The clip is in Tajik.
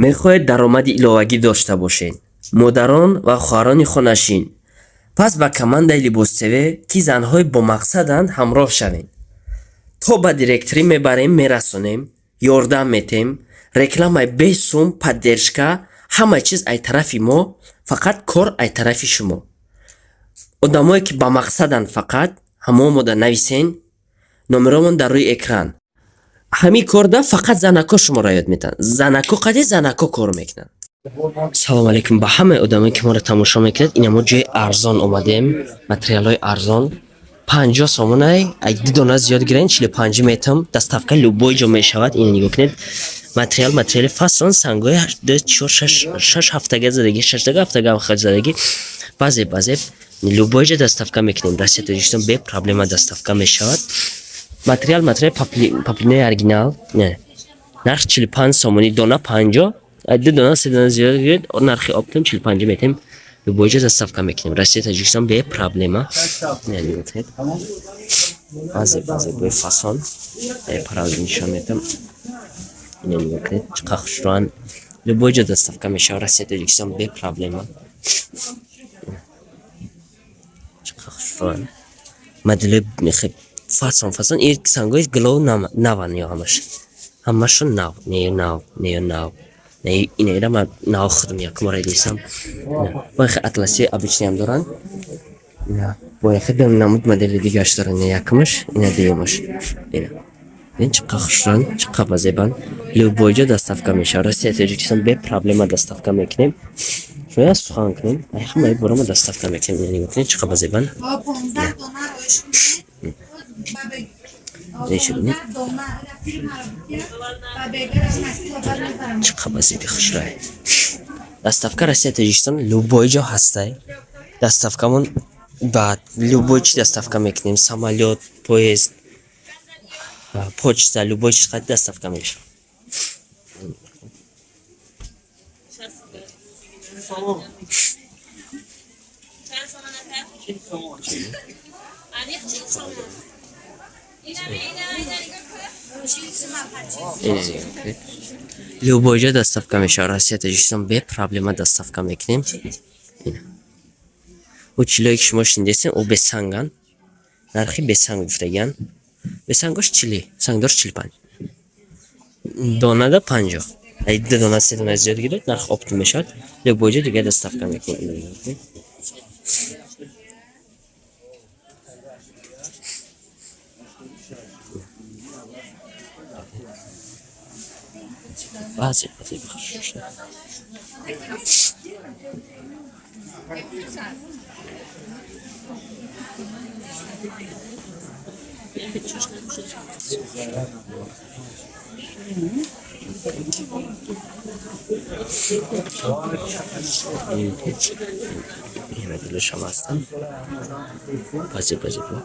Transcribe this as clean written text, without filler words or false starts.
Мехоҳед даромади иловагӣ дошта бошед, модарон ва хоҳарони хонашин? Пас ба командаи Либос-ТВ, ки занҳои бомақсаданд, ҳамроҳ шавед. То ба директорӣ мебарем, мерасонем, ёрдам метем, рекламаи бесум, поддержка, ҳама чиз ай тарафи мо, фақат кор ай тарафи шумо. Одамое ки бамақсаданд, фақат ҳамо мода нависен, номеромон дар рӯи экран. Ҳамин корда фақат занако шуморо ёд метаҳанд. Занако қади занако кор мекунанд. Салом алейкум ба ҳамаи одамое, ки моро тамошо мекунад. Ина мо ҷои арзон омадем, материалҳои арзон. 50 сомонай, ай ду дона зиёд гирен, 45 метам, доставка любой ҷо мешавад. Ина нигоҳ кунед. Материал, материали фасон, сангҳои ду, чор, шаш, шаш ҳафтага задагӣ, шаштага ҳафтага ҳам задагӣ. Баъзе баъзе любой ҷо доставка мекунем. Россия, Тоҷикистон бе проблема доставка мешавад. Материал, материал поплинаи оригинал. Не. Нарх 45 сомонӣ, дона 50. Ай ду дона, се дона зиёд гиред, нархи оптом 45 метем. Любой ҷо доставка мекунем. Россия, Тоҷикистон бе проблема. Не, нигоҳ кунед. Баъзе баъзе бо фасон. Ай параллел нишон метам. Ина нигоҳ кунед, чӣ қадр хушрӯянд. Любой ҷо доставка мешавад. Россия, Тоҷикистон бе проблема. Чӣ қадр хушрӯянд. Моделҳои мехе фасон фасон, ин сангҳои глоу наван ё ҳамаш. Ҳамашон нав, не нав, не нав. Не, инаира ман нав худам якум бора дидам. Бо яхе атласи обычный ам доранд. Бо яхе намуд модели дигараш доранд. Ина якумаш, ина дуюмаш. Ина. Ин чӣ қадр хушрӯянд, чӣ қадр базебанд. Любой ҷо доставка мешавад. Россия, Тоҷикистон бе проблема доставка мекунем. Шояд сухан кунем. Ай ҳамаи бора мо доставка мекунем. Ина нигоҳ кунед, чӣ қадр базебанд. Бо 15 дона роиш кунед. Нечи бинед. 15 дона фирмаро бикир ба бегараш Москва мебарам. Чӣ қадр базеби хушрӯй. Доставка Россия, Тоҷикистон любой ҷо ҳастай. Доставкамон ба любой чи доставка мекунем. Самолёт, поезд, почта, любой чиз қади доставка мешавад. Чанд сомон ака? Аниқ 40 сомон. Ина ина ина нигоҳ кун. 40 сомон пачи. Ина нигоҳ кунед. Любой ҷо доставка мешавад. Россия, Тоҷикистон бе проблема доставка мекунем. Ина. Ӯ чилое ки шумо шунидесен, ӯ бесанганд. Нархи бесанг гуфтагианд. Бесангош чили, сангдорш 45. Донада 50. Ай ду дона, се дона зиёд гиред, нарх оптом мешавад. Любой ҷо дига доставка мекунем. Ина нигоҳ кунед. Баъзе баъзе бихушша. Ин моделашам ҳастанд. Баъзе баъзе бо.